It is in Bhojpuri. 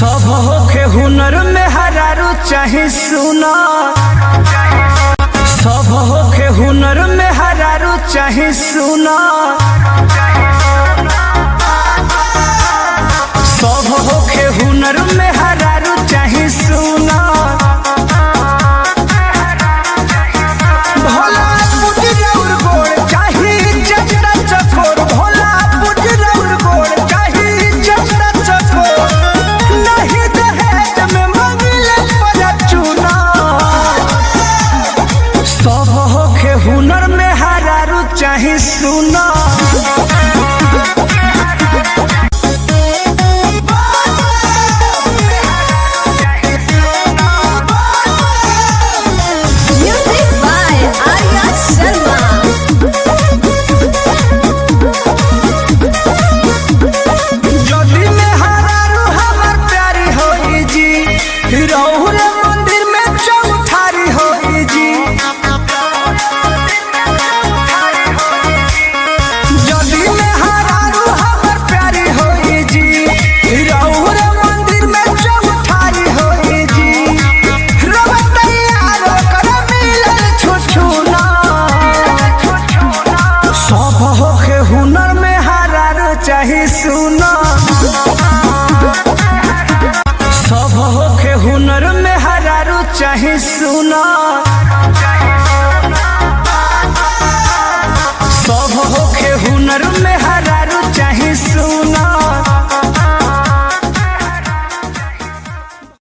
सब होखे हुनर में हरारू चाहे सुना। सब होखे हुनर में हरारू चाहे सुना। सब होखे हुनर में हरारू चाहे सुना। भोला पुजरौर गोड़ चाही चंदा चकोर। भोला पुजरौर गोड़ चाही चंदा चकोर। नहीं दहेज में मंगले परचूना। सब होखे हुनर में हरारू चाही सुना। Music by Arya Sharma. जदि में हरारू हमर प्यारी होई जी, रहुरे मंदिर में चौठारी होई जी। जदि में हरारू हमर प्यारी होई जी, रहुरे मंदिर में चौठारी होई जी। रब तैयार कर मिलल छुछुना। सब होखे हुनर में हरारू चाही सुना। सब होखे हुनर में हरारू चाही सुना। सब होखे हुनर में हरारू।